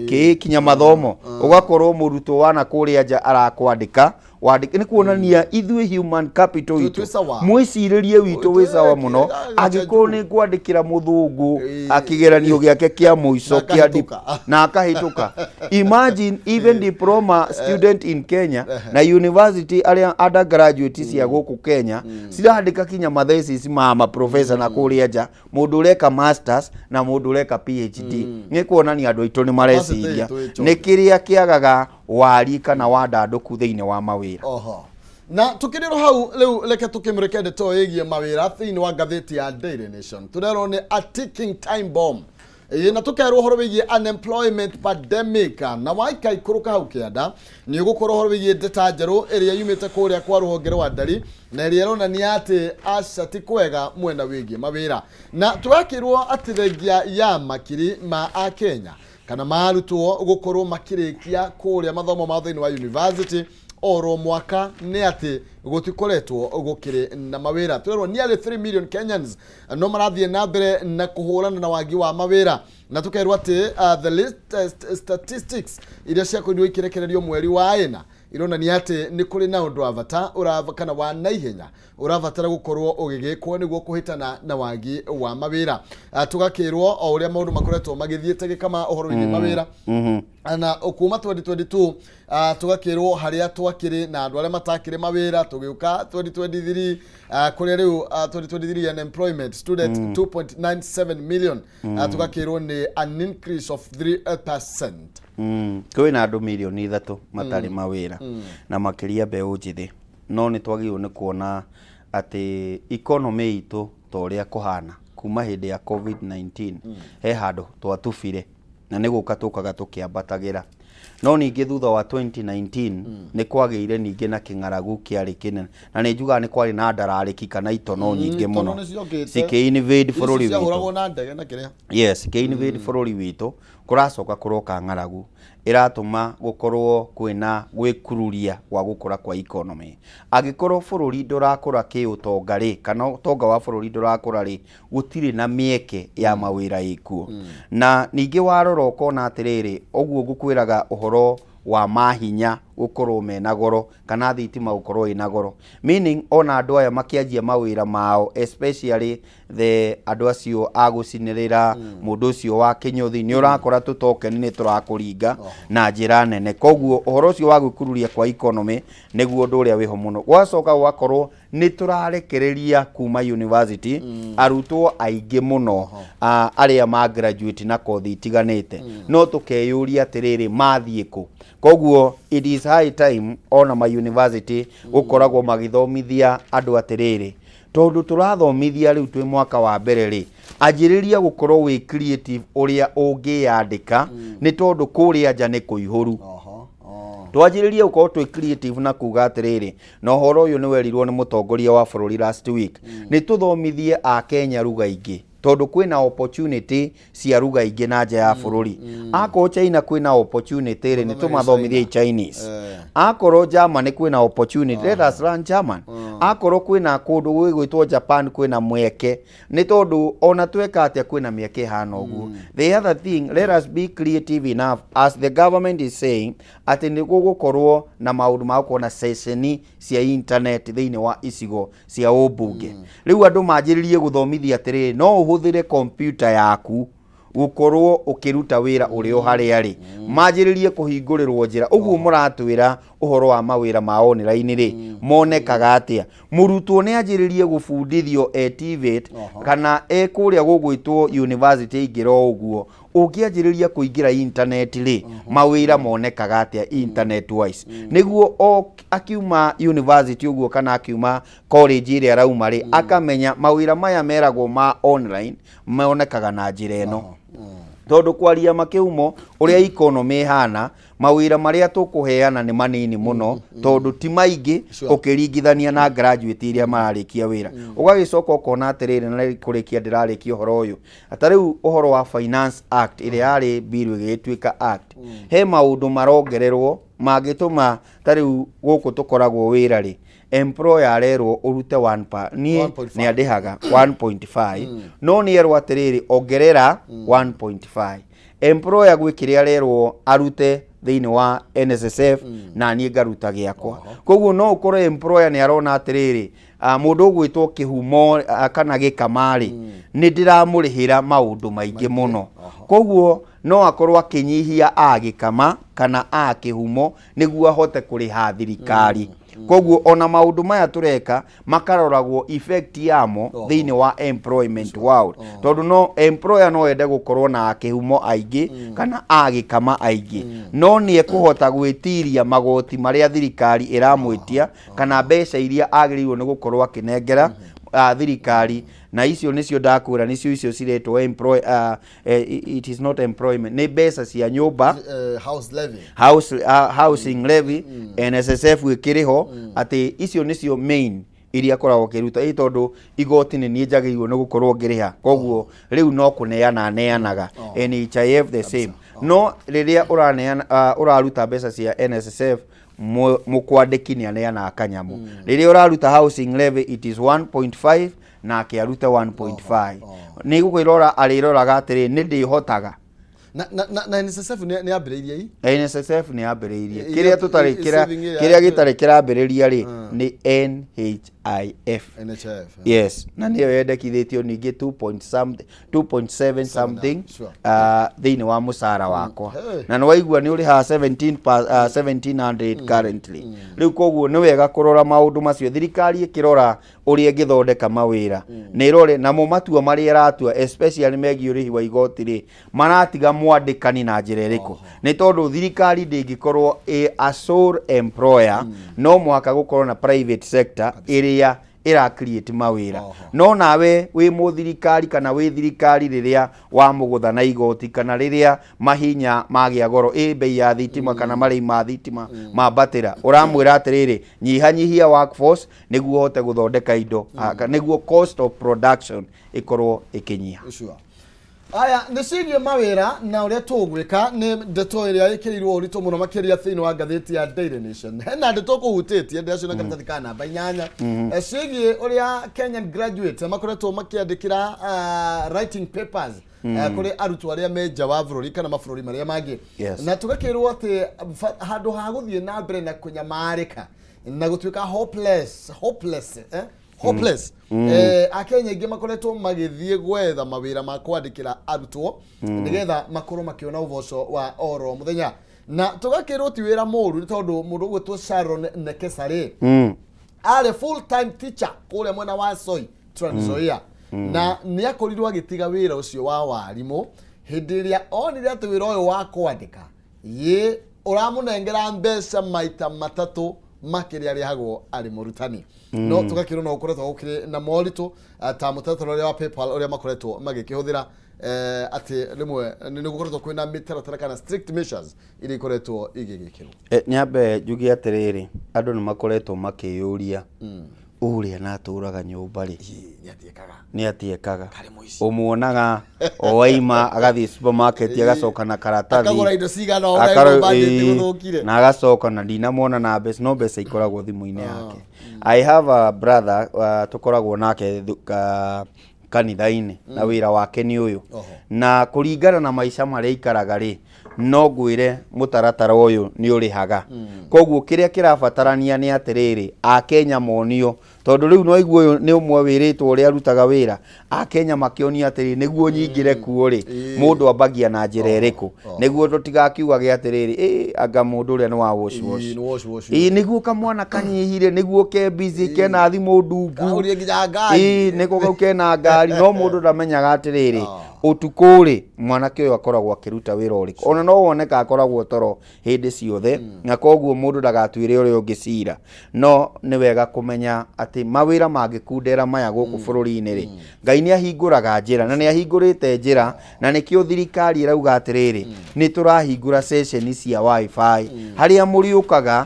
kĩ kinya mathomo, ũgakorwo mũrutwo wana kũrĩa nja arakwandĩka wandĩke, nĩ kuonania ithuĩ human capital Twĩ itũ, sawa. Mwĩcirĩrie witũ wĩ sawa mũno. Angĩkorwo nĩ ngwandĩkĩra mũthũngũ kĩgeranio gĩake kĩa mũico Na kĩa dip- akahĩtũka. Na akahĩtũka. Imagine even diploma student in Kenya na university arĩa undergraduate cia gũkũ Kenya cirandĩka kinya mathesis ma maprofessor na kũrĩa nja, mũndũ ũreka masters na mũndũ ũreka PhD, nĩ kuonania andũ aitũ nĩ mareciria. Capacity itũ ĩ Nĩ kĩrĩa kĩagaga wari kana wandandũku thĩinĩ wa mawĩra. Oho, na tukĩrĩrwo hau rĩu, reke tũkĩmũrĩke ndeto ĩgiĩ mawĩra thĩinĩ wa ngathĩti ya Daily Nation. Tũrerwo nĩ a ticking time bomb. Ĩĩ, na tũkerwo ũhoro wĩgiĩ unemployment pandemic, na waika ikũrũka hau kĩanda nĩ ũgũkorwo ũhoro wĩgiĩ ndeta njerũ ĩrĩa yumĩte kũrĩa kwa rũhonge rwa ndari, na ĩrĩa ĩronania atĩ aca ti kwega mwena wĩgiĩ mawĩra, na tũgakĩrwo atĩ thengia ya makiri ma akenya kana ma arutwo gũkorwo makĩrĩkia kũrĩa mathomo mao thĩinĩ wa university oro mwaka, nĩ atĩ gũtikoretwo gũkĩrĩ na mawĩra. Twĩrwo nearly 3 million Kenyans no marathiĩ na mbere na kũhũrana na wagi wa mawĩra, na tũkerwo atĩ the latest statistics iria ciakorirwo ikĩrekererio mweri wa ĩna ironania atĩ nĩ kũrĩ na ũndũ wa bata ũrava kana wa naihenya ũrabatara gũkorwo ũgĩgĩkwo nĩguo kũhĩtana na wagi wa mawĩra. Tũgakĩrwo o ũrĩa maũndũ makoretwo magĩthiĩte gĩkama ũhoro wĩgiĩ mawĩra na kuma 2022, tũgakĩrwo harĩa twakĩrĩ na andũ arĩa matakĩrĩ mawĩra, tũgĩũka 2023, kũrĩa rĩu 2023 unemployment stood at 2.97 million, tũgakĩrwo nĩ an increase of 3%. Kwĩna andũ 3 mirioni matarĩ mawĩra, na makĩria mbeũ njĩthĩ. No nĩ twagĩrĩirwo nĩ kuona atĩ economy itũ ta ũrĩa kũhana kuma hĩndĩ ya COVID-19, he handũ twatubire na nĩ gũka tũkaga tũkĩambatagĩra. No ningĩ thutha wa 2019 nĩ kwagĩire ningĩ na kĩng'aragu kĩarĩ kĩnene, na nĩ njugaga nĩ kwarĩ na ndararĩki kana itono nyingĩ Itono mũno nĩ ciokĩte. cikĩ invade bũrũri Ici witũ. ciahũragwo na ndege na kĩrĩa. Yes, cikĩ invade bũrũri witũ. Kũracoka kũroka ng'aragu ĩratũma gũkorwo kwĩna gwĩkururia gwa gũkũra kwa economy. Angĩkorwo bũrũri ndũrakũra kĩũtonga rĩ, kana ũtonga wa bũrũri ndũrakũra rĩ, gũtirĩ na mĩeke ya mawĩra ĩkuo. Na ningĩ warora ũkona atĩrĩrĩ, ũguo ngũkwĩraga ũhoro wa mahinya gũkorwo mena goro kana thitima gũkorwo ĩna goro, meaning ona andũ aya makĩanjia mawĩra mao, especially the andũ acio a gũcinĩrĩra, mũndũ ũcio wa kĩnyũthi, nĩ ũrakora tũtokeni nĩ tũrakũringa na njĩra nene. Koguo ũhoro ũcio wa gwĩkururia kwa economy nĩguo ũndũ ũrĩa wĩho mũno. Gwacoka gũgakorwo nĩ tũrarekereria kuma university arutwo aingĩ mũno, arĩa ma graduate na kothi itiganĩte, no tũkeyũria atĩrĩrĩ, mathiĩ kũ? Koguo it is high time ona ma university gũkoragwo magĩthomithia andũ atĩrĩrĩ, tondũ tũrathomithia rĩu twĩ mwaka wa mbere rĩ, anjĩrĩria gũkorwo wĩ creative ũrĩa ũngĩyandĩka, nĩ tondũ kũrĩa nja nĩ kũihũru. Oho. Oh. Twanjĩrĩrie gũkorwo twĩ creative na kuga atĩrĩrĩ, na ũhoro ũyũ nĩ werirwo nĩ mũtongoria wa bũrũri last week, nĩ tũthomithie a Kenya lugha ingĩ, tondũ kwĩna opportunity cia lugha ingĩ na nja ya bũrũri. Akorwo China kwĩna opportunity rĩ, nĩ tũmathomithie Chinese. Akorwo Germany kwĩna opportunity, let us learn German. Akorwo kwĩna kũndũ gwĩgwĩtwo Japan kwĩna mweke, nĩ tondũ ona tweka atĩa kwĩna mĩeke ĩhana ũguo. The other thing, let us be creative enough, as the government is saying atĩ nĩ gũgũkorwo na maũndũ ma gũkorwo na ceceni cia internet thĩinĩ wa icigo cia ũmbunge. Rĩu andũ manjĩrĩrie gũthomithia atĩrĩrĩ, no ũhũthĩre kompiuta yaku gũkorwo ũkĩruta wĩra ũrĩ o harĩa rĩ, manjĩrĩrie kũhingũrĩrwo njĩra. Ũguo mũratwĩra ũhoro wa mawĩra ma online rĩ, monekaga atĩa? Mũrutwo nĩ anjĩrĩrie gũbundithio e TVET kana e kũrĩa gũgwĩtwo university aingĩra o ũguo, ũngĩanjĩrĩria kũingĩra internet rĩ, mawĩra monekaga atĩa internet wise, nĩguo o akiuma university ũguo kana akiuma college ĩrĩa arauma rĩ, akamenya mawĩra maya meragwo ma online monekaga na njĩra ĩno. Tondũ kwaria makĩhumo ũrĩa economy ĩhana, mawĩra marĩa tũkũheana nĩ manini mũno, tondũ ti maingĩ ũkĩringithania na graduate iria mararĩkia wĩra. Ũgagĩcoka ũkona atĩrĩrĩ, na rĩu kũrĩkia ndĩrarĩkia ũhoro ũyũ, ta rĩu ũhoro wa Finance Act ĩrĩa yarĩ bill ĩgĩgĩtuĩka act, he maũndũ marongererwo mangĩtũma ta rĩu gũkũ tũkoragwo wĩra rĩ, employer arerwo ũrute 1 pa niĩ 1.5. nĩ andĩhaga 1.5, no nĩ erwo atĩrĩrĩ, ongerera 1.5. Employer gwĩ kĩrĩa arerwo arute thĩinĩ wa NSSF, na niĩ ngaruta gĩakwa. Koguo no ũkorwo employer nĩ arona atĩrĩrĩ, mũndũ ũgwĩtwo Kĩhumo kana Gĩkama-rĩ, nĩ ndĩramũrĩhĩra maũndũ maingĩ mũno, koguo no akorwo akĩnyihia a Gĩkama kana a Kĩhumo nĩguo ahote kũrĩha thirikari. Koguo ona maũndũ maya tũreka makaroragwo effect yamo thĩinĩ wa employment world, tondũ no employer no ende gũkorwo na akĩhumo aingĩ kana a Gĩkama aingĩ, no nĩ ekũhota gwĩtiria magoti marĩa thirikari ĩramwĩtia kana mbeca iria agĩrĩirwo nĩ gũkorwo akĩnengera thirikari. Na icio nĩcio ndakwĩra, nĩcio icio ciretwo employ, it is not employment, nĩ mbeca cia nyũmba. House levy. Housing levy, NSSF ĩkĩrĩ ho, atĩ icio nĩcio main iria akoragwo akĩruta ĩ, tondũ igoti nĩ niĩ njagĩrĩirwo nĩ gũkorwo ngĩrĩha, koguo rĩu no kũneana neanaga. NHIF the same, no rĩrĩa ũraneana, ũraruta mbeca cia NSSF, mũkwandĩki nĩ aneanaga kanyamũ. Rĩrĩa ũraruta housing levy, it is 1.5, nake arute 1.5. Nĩ gũkwĩrora arĩroraga atĩrĩ, nĩ ndĩhotaga. Na NSSF nĩ yambĩrĩirie i? NSSF nĩ yambĩrĩirie. Kĩrĩa Kĩrĩa tũtarĩ saving ĩrĩa kĩrĩa gĩtarĩ kĩrambĩrĩria rĩ, nĩ NHIF. NHIF, eh. Yes, na nĩyo yendekithĩtio ningĩ 2 point something, 2.7 something thĩinĩ wa mũcara wakwa. Hey. Na nĩ waigua nĩ ũrĩhaga 17 1700 currently rĩu. Koguo nĩ wega kũrora maũndũ macio, thirikari ĩkĩrora ũrĩa ĩngĩthondeka mawĩra, nĩ ĩrore namo matua marĩa ĩratua, especially megiĩ ũrĩhi wa igoti rĩ, maratiga mwandĩkani na njĩra ĩrĩkũ, nĩ tondũ thirikari ndĩngĩkorwo ĩ a sole employer, no mũhaka gũkorwo na private sector ĩrĩa Ĩra create mawĩra. No nawe wĩ mũthirikari kana wĩ thirikari, rĩrĩa wamũgũtha na igoti kana rĩrĩa mahinya magĩa goro, ĩ bei ya thitima kana marĩhi ma thitima mambatĩra, ũramwĩra atĩrĩrĩ, nyihanyihia workforce nĩguo ũhote gũthondeka indo, nĩguo cost of production ĩkorwo ĩkĩnyiha. Sure. Aya nĩ ciĩgiĩ mawĩra na ũrĩa tũgwĩka, nĩ ndeto ĩrĩa ĩkĩrĩirwo ũritũ mũno makĩria thĩinĩ wa ngathĩti ya Daily Nation. Hena ndeto kũhutĩtie ndĩraciona karatathi ka namba 8, ciĩgiĩ ũrĩa Kenyan graduates makoretwo makĩandĩkĩra writing papers kũrĩ arutwo arĩa me nja wa bũrũri kana mabũrũri marĩa mangĩ. Na tũgakĩrwo atĩ handũ ha gũthiĩ na mbere na kũnyamarĩka na gũtuĩka hopeless, hopeless, eh? Hopeless, akenya aingĩ makoretwo magĩthiĩ gwetha mawĩra ma kwandĩkĩra arutwo nĩgetha makorwo makĩona ũboco wa oro mũthenya. Na tũgakĩrwo ti wĩra mũru, nĩ tondũ mũndũ ũgwĩtwo Sharon Nekesa rĩ, arĩ full time teacher kũrĩa mwena wa Soi, Trans Nzoia, na nĩ akorirwo agĩtiga wĩra ũcio wa warimũ hĩndĩ ĩrĩa onire atĩ wĩra ũyũ wa kwandĩka yĩ ũramũnengera mbeca maita matatũ makĩria arĩhagwo arĩ mũrutani. No tũgakĩrwo no gũkoretwo gũkĩrĩ na moritũ, ta mũtaratara ũrĩa wa PayPal ũrĩa makoretwo magĩkĩhũthĩra, atĩ rĩmwe nĩ gũkoretwo kwĩna mĩtaratara kana strict measures iria ikoretwo igĩgĩkĩrwo. Nyambe njuge atĩrĩrĩ, andũ nĩ makoretwo makĩyũria ũrĩa natũraga nyũmba rĩ, Nĩ atiĩkaga. Nĩ atiekaga. Karĩ mũici. Ũmuonaga o waima agathiĩ supermarket, agacoka na karatathi, akagũra indo cigana ũna, budget gũthũkire. Na agacoka na ndinamwona na mbeca, no mbeca ikoragwo thimũ-inĩ yake. I have a brother, tũkoragwo nake kanitha-inĩ, na wĩra wake nĩ ũyũ. Na kũringana na maica marĩa aikaraga rĩ, no ngwĩre mũtaratara ũyũ nĩ ũrĩhaga. Koguo kĩrĩa kĩrabatarania nĩ atĩrĩrĩ, akenya monio, tondũ rĩu no igu ũyũ nĩ ũmwe wĩrĩtwo ũrĩa arutaga wĩra. Akenya makĩonio atĩrĩ, nĩguo nyingĩre kuo rĩ, mũndũ ambagia na njĩra ĩrĩkũ, nĩguo tũtigakiugage atĩrĩrĩ, ĩ anga mũndũ ũrĩa nĩ wa wash wash. Ĩĩ, nĩ wash wash. Ĩĩ, nĩguo kamwana kanyihire, nĩguo ke busy, kena thimũ ndungu. Kahũrie nginya ngari. Ĩĩ, nĩko kau kena ngari, no mũndũ ndamenyaga atĩrĩrĩ, ũtukũ rĩ, mwanake ũyũ akoragwo akĩruta wĩra ũrĩkũ. Ona no woneka akoragwo toro hĩndĩ ciothe, na koguo mũndũ ndagatuĩre ũrĩa ũngĩ cira. No nĩ wega kũmenya atĩ mawĩra mangĩkundera maya gũkũ bũrũri-inĩ rĩ, Ngai nĩ ahingũraga njĩra, na nĩ ahingũrĩte njĩra, na nĩkĩo thirikari ĩrauga atĩrĩrĩ, nĩ tũrahingũra ceceni cia wifi harĩa mũrĩũkaga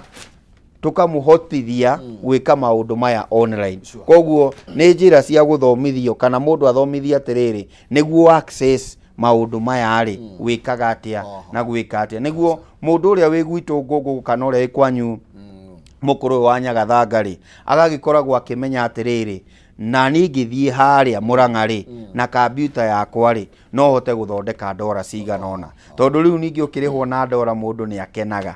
tũkamũhotithia gwĩka maũndũ maya online. Koguo nĩ njĩra cia gũthomithio, kana mũndũ athomithie atĩrĩrĩ, nĩguo access maũndũ maya rĩ, wĩkaga atĩa na gwĩka atĩa, nĩguo mũndũ ũrĩa wĩ gwitũ ngũngũ kana ũrĩa wĩ kwanyu mũkũrũ ũyũ wa Nyagathanga rĩ, agagĩkoragwo akĩmenya atĩrĩrĩ, na niĩ ingĩthiĩ harĩa Mũrang'a rĩ na kambiuta yakwa rĩ, no hote gũthondeka ndora cigana ũna, tondũ rĩu ningĩ ũkĩrĩhwo na ndora mũndũ nĩ akenaga.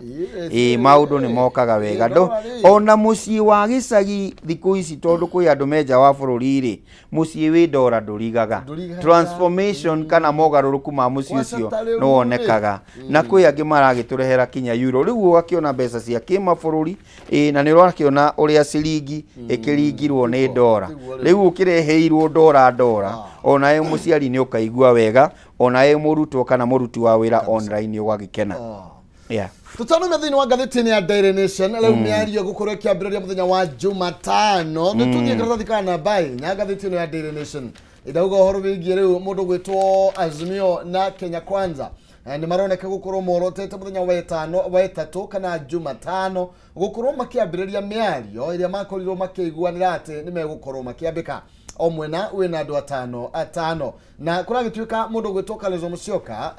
Ĩĩ, maũndũ nĩ mokaga wega. Ndora rĩ. Ona mũciĩ wa gĩcagi thikũ ici, tondũ kwĩ andũ me nja wa bũrũri rĩ, mũciĩ wĩ ndora ndũrigaga. Ndũrigaga. Transformation kana mogarũrũku ma mũciĩ Kwaca ũcio ta rĩu nĩ rĩ. wonekaga, na kwĩ angĩ maragĩtũrehera kinya euro. Rĩu ũgakĩona mbeca cia kĩmabũrũri, ĩĩ, na nĩ ũrakĩona ũrĩa ciringi ĩkĩringirwo nĩ ndora. Tiguo rĩu. Rĩu ũkĩreheirwo ndora ndora, onawe mũciari nĩ ũkaigua wega, onawe mũrutwo kana mũruti wa wĩra online ũgagĩkena. Yeah. Tũtanaume thĩinĩ wa ngathĩti-inĩ ya Daily Nation, rĩu mĩario gũkorwo ĩkĩambĩrĩria mũthenya wa Jumatano, nĩ tũthiĩ karatathi ka namba 4 ngathĩti ĩno ya Daily Nation. Ĩrauga ũhoro wĩgiĩ rĩu mũndũ gwĩtwo Azimio na Kenya Kwanza. Nĩ maroneka gũkorwo morotete mũthenya wa ĩtano, wa ĩtatũ kana Jumatano gũkorwo makĩambĩrĩria mĩario ĩrĩa makorirwo makĩiguanĩra atĩ nĩ megũkorwo makĩambĩka o mwena wĩna andũ atano atano. Na kũragĩtuĩka mũndũ gwĩtwo Kalonzo Musyoka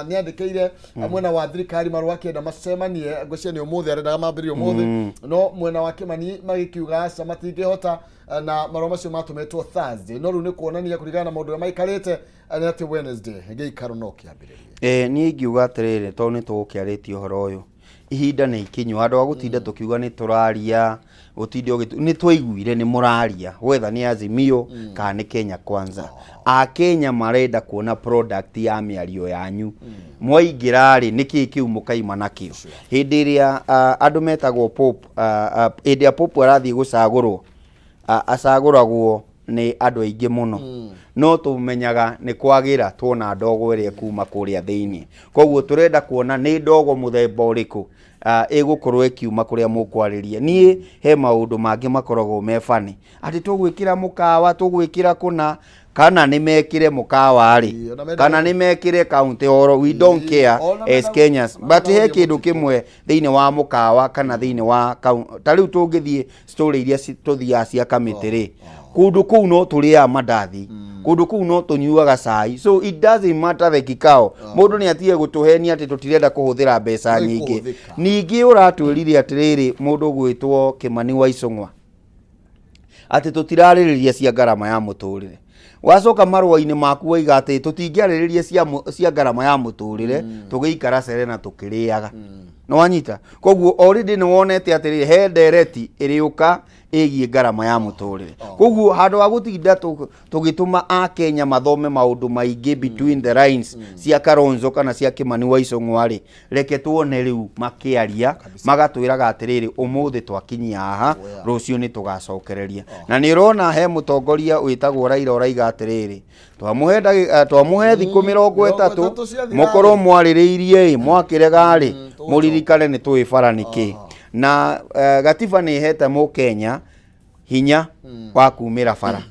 nĩ andĩkĩire mwena wa thirikari marũa akĩenda macemanie. Ngwĩciria nĩ ũmũthĩ arendaga mambĩrĩrie ũmũthĩ, no mwena wa Kĩmani magĩkiuga aca, matingĩhota, na marũa macio matũmĩtwo Thursday, no rĩu nĩ kuonania kũringana na maũndũ ũrĩa maikarĩte, nĩ atĩ Wednesday gĩikaro no kĩambĩrĩrie. Niĩ ingiuga atĩrĩrĩ, tondũ nĩ tũgũkĩarĩtie ũhoro ũyũ, ihinda nĩ ikinyu handũ ha gũtinda tũkiuga nĩ tũraria, gũtinde ũgĩtu nĩ twaiguire nĩ mũraria, whether nĩ Azimio kana nĩ Kenya Kwanza. Akenya marenda kuona product ya mĩario yanyu. Mwaingĩra rĩ, nĩkĩ kĩu mũkaima nakĩo? Hĩndĩ ĩrĩa andũ metagwo Pope, hĩndĩ ĩrĩa Pope arathiĩ gũcagũrwo, acagũragwo nĩ andũ aingĩ mũno, no tũmenyaga nĩ kwagĩra tuona ndogo ĩrĩa kuma kũrĩa thĩinĩ. Koguo tũrenda kuona nĩ ndogo mũthemba ũrĩkũ. Ĩgũkorwo ĩkiuma kũrĩa mũkwarĩria. Niĩ he maũndũ mangĩ makoragwo me funny, atĩ tũgwĩkĩra mũkawa, tũgwĩkĩra kũna, kana nĩ mekĩre mũkawa rĩ, Ĩĩ, ona menda kana nĩ mekĩre county hall, we don't care ona as Kenyans. ona But menda he gũthiĩ kĩndũ mũtitũ. Kĩmwe thĩinĩ wa mũkawa kana thĩinĩ wa ta rĩu tũngĩthiĩ story iria tũthiaga cia kamĩtĩ rĩ, kũndũ kũu no tũrĩaga mandathi, kũndũ kũu no tũnyuaga cai, so it doesn't matter the kikao. Mũndũ nĩ atige gũtũhenia atĩ tũtirenda kũhũthĩra mbeca No nyingĩ. ikũhũthĩka. Ningĩ ũratwĩrire atĩrĩrĩ, mũndũ ũgwĩtwo Kĩmani wa Icũng'wa, atĩ tũtirarĩrĩria cia ngarama ya mũtũrĩre. Wacoka marũa-inĩ maku waiga atĩ tũtingĩarĩrĩria cia ngarama ya mũtũrĩre tũgĩikara Serena tũkĩrĩaga. Nĩ wanyita? Koguo already nĩ wonete atĩrĩrĩ, he ndereti ĩrĩũka ĩgiĩ ngarama ya mũtũrĩre. Koguo handũ ha gũtinda tũgĩtũma Akenya mathome maũndũ maingĩ between the lines cia Kalonzo kana cia Kĩmani wa Icũng'wa rĩ, reke tuone rĩu makĩaria magatwĩraga atĩrĩrĩ, ũmũthĩ twakinyia haha, rũciũ nĩ tũgacokereria. Na nĩ ũrona he mũtongoria wĩtagwo Raila ũraiga atĩrĩrĩ, twamũhe twamũhe thikũ 30 30 ciathira mũkorwo rĩ. mwarĩrĩirie ĩ, mwakĩrega rĩ, tũgũcoka. Mũririkane nĩ tũĩ bara nĩ kĩ. Na gatiba nĩ ĩhete mũkenya hinya wa kumĩra bara.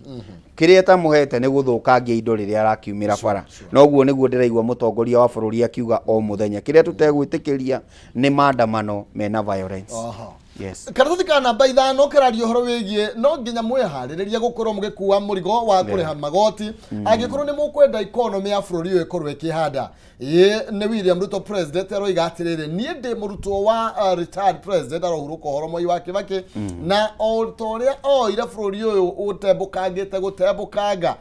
Kĩrĩa ĩtamũhete nĩ gũthũkangia indo rĩrĩa arakiumĩra bara. Noguo nĩguo ndĩraigua mũtongoria wa bũrũri akiuga o mũthenya, kĩrĩa tũtegwĩtĩkĩria nĩ maandamano mena violence. Yes. Karatathi ka namba 5 kararia ũhoro wĩgiĩ no nginya mwĩharĩrĩrie gũkorwo mũgĩkua mũrigo wa kũrĩha magoti angĩkorwo nĩ mũkwenda economy ya bũrũri ũyũ ĩkorwo ĩkĩhanda. Ĩĩ, nĩ William Ruto president aroiga atĩrĩrĩ, niĩ ndĩ mũrutwo wa retired president arohurũka ũhoro Mwai wa Kibaki, na o ta ũrĩa oire bũrũri ũyũ ũtembũkangĩte gũtembũkanga,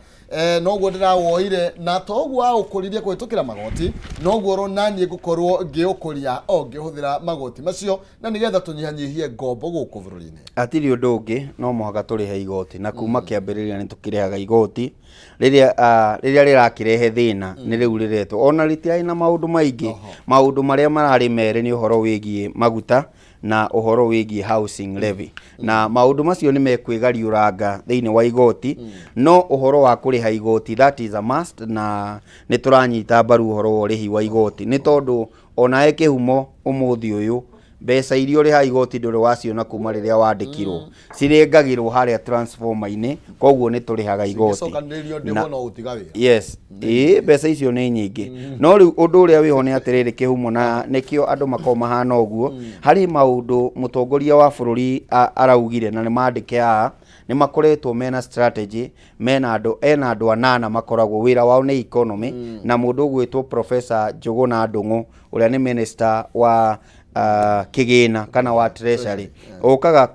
noguo ndĩrawoire, na to ũguo aũkũririe kũhĩtũkĩra magoti, noguo oro naniĩ ngũkorwo ngĩũkũria o ngĩhũthĩra magoti macio, na nĩgetha tũnyihanyihie ngombo gũkũ bũrũri-inĩ. Hatirĩ ũndũ ũngĩ, no mũhaka tũrĩhe igoti, na kuma kĩambĩrĩria nĩ tũkĩrĩhaga igoti. Rĩrĩa rĩrĩa rĩrakĩrehe thĩna nĩ rĩu rĩretwo, ona rĩtirarĩ na maũndũ maingĩ. Maũndũ marĩa mararĩ merĩ nĩ ũhoro wĩgiĩ maguta na ũhoro wĩgiĩ housing levy, na maũndũ macio nĩ mekwĩgariũranga thĩinĩ wa igoti. No ũhoro wa kũrĩha igoti, that is a must, na nĩ tũranyita mbaru ũhoro wa ũrĩhi wa igoti, nĩ tondũ onawe kĩhumo ũmũthĩ ũyũ mbeca iria ũrĩhaga igoti ndũrĩ waciona kuma rĩrĩa wandĩkirwo, cirengagĩrwo harĩa transformer-inĩ. Koguo nĩ tũrĩhaga igoti. Cingĩcokanĩrĩrio ndĩhwo no gũtiga wĩra. Yes, ĩĩ, mbeca icio nĩ nyingĩ. No rĩu ũndũ ũrĩa wĩho nĩ atĩrĩrĩ, kĩhumo, na nĩkĩo andũ makoragwo mahana ũguo, harĩ maũndũ mũtongoria wa bũrũri araugire na nĩ mandĩke haha. Nĩ makoretwo mena strategy, mena andũ, ena andũ anana makoragwo wĩra wao nĩ economy, na mũndũ ũgwĩtwo Professor Njũgũna Ndung'u, ũrĩa nĩ minister wa kĩgĩna kana wa treasury, ũkaga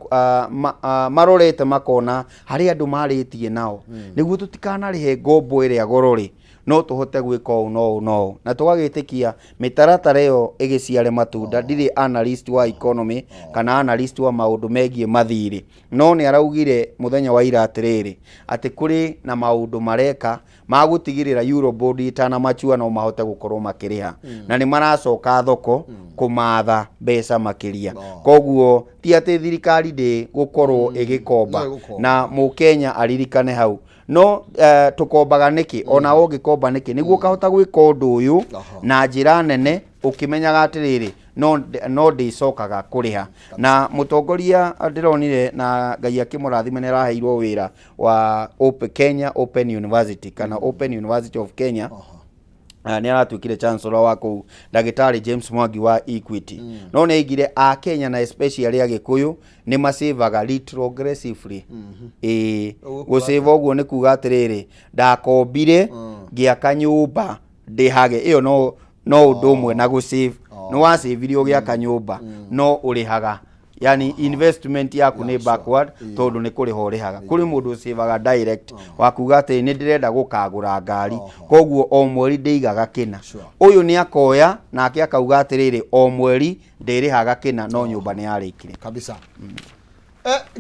marorete makona harĩ andũ marĩtie nao nĩguo tũtikanarĩhe ngombo ĩrĩa goro rĩ, no tũhote gwĩka ũũ no ũũ no ũũ, na tũgagĩtĩkia mĩtaratara ĩyo ĩgĩciare matunda. Ndirĩ analyst wa economy kana analyst wa maũndũ megiĩ mathirĩ, no nĩ araugire mũthenya wa ira atĩrĩrĩ, atĩ kũrĩ na maũndũ mareka ma gũtigĩrĩra Eurobond ĩtanamachua no mahote gũkorwo makĩrĩha, na nĩ maracoka thoko kũmatha mbeca makĩria. Koguo ti atĩ thirikari ndĩ gũkorwo ĩgĩkomba. No ĩgũkomba. Na mũkenya aririkane hau no tũkombaga nĩkĩ? Ona ũngĩkomba nĩkĩ? Nĩguo ũkahota gwĩka ũndũ ũyũ na njĩra nene, ũkĩmenyaga atĩrĩrĩ, no ndĩcokaga kũrĩha. Na mũtongoria ndĩronire, na Ngai akĩmũrathime, nĩ araheirwo wĩra wa Kenya Open University kana Open University of Kenya. Nĩ aratuĩkire chancellor wa kũu, ndagĩtarĩ James Mwangi wa Equity. No nĩ aigire a Kenya na especially Agĩkũyũ nĩ macivaga retrogressively. Ĩĩ. Ũguo Gũcĩva ũguo nĩ kuga atĩrĩrĩ, ndakombire ngĩaka nyũmba ndĩhage ĩyo, no ũndũ ũmwe na gũsave. Nĩ wacĩvire ũgĩaka nyũmba, no ũrĩhaga, yani investment yaku nĩ backward, tondũ nĩ kũrĩha ũrĩhaga. Kũrĩ mũndũ ũcĩvaga direct wa kuga atĩ nĩ ndĩrenda gũkagũra ngari, koguo o mweri ndĩigaga kĩna. Ũyũ nĩ akoya nake akauga atĩrĩrĩ, o mweri ndĩrĩhaga kĩna, no nyũmba nĩ yarĩkire. Kabisa.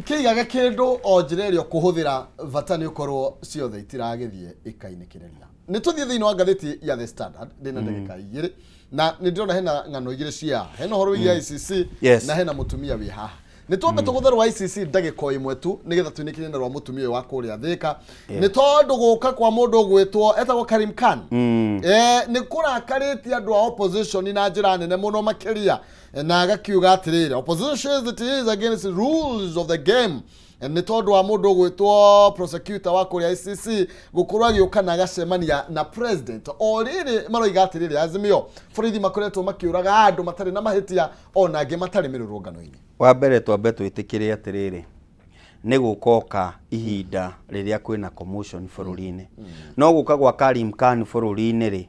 Kĩigage kĩndũ o njĩra ĩrĩa ũkũhũthĩra, bata nĩ ũkorwo ciothe itiragĩthiĩ ikainĩkĩrĩria. Nĩ tũthiĩ thĩinĩ wa ngathĩti ya The Standard. Ndĩna ndagĩka 2, na nĩ ndĩrona hena ng'ano igĩrĩ cia, hena ũhoro wĩgiĩ ICC na hena mũtumia wĩ haha. Nĩ twambe tũgũthe rwa ICC ndagĩka o ĩmwe tu, nĩgetha tũinĩkĩrie na rwa mũtumia ũyũ wa kũrĩa Thĩka, nĩ tondũ gũka kwa mũndũ ũgwĩtwo etagwo Karim Khan nĩ kũrakarĩtie andũ a opposition na njĩra nene mũno makĩria, na agakiuga atĩrĩrĩ, opposition says it is against the rules of the game, nĩ tondũ wa mũndũ ũgwĩtwo prosecutor wa kũrĩa ICC gũkorwo agĩũka na agacemania na president. O rĩrĩ maroiga atĩrĩrĩ, Azimio borithi makoretwo makĩũraga andũ matarĩ na mahĩtia, ona angĩ matarĩ mĩrũrũngano-inĩ. Wa mbere, twambe twĩtĩkĩre atĩrĩrĩ, nĩ gũkoka ihinda rĩrĩa kwĩna commotion bũrũri-inĩ. No gũka gwa Karim Khan bũrũri-inĩ rĩ,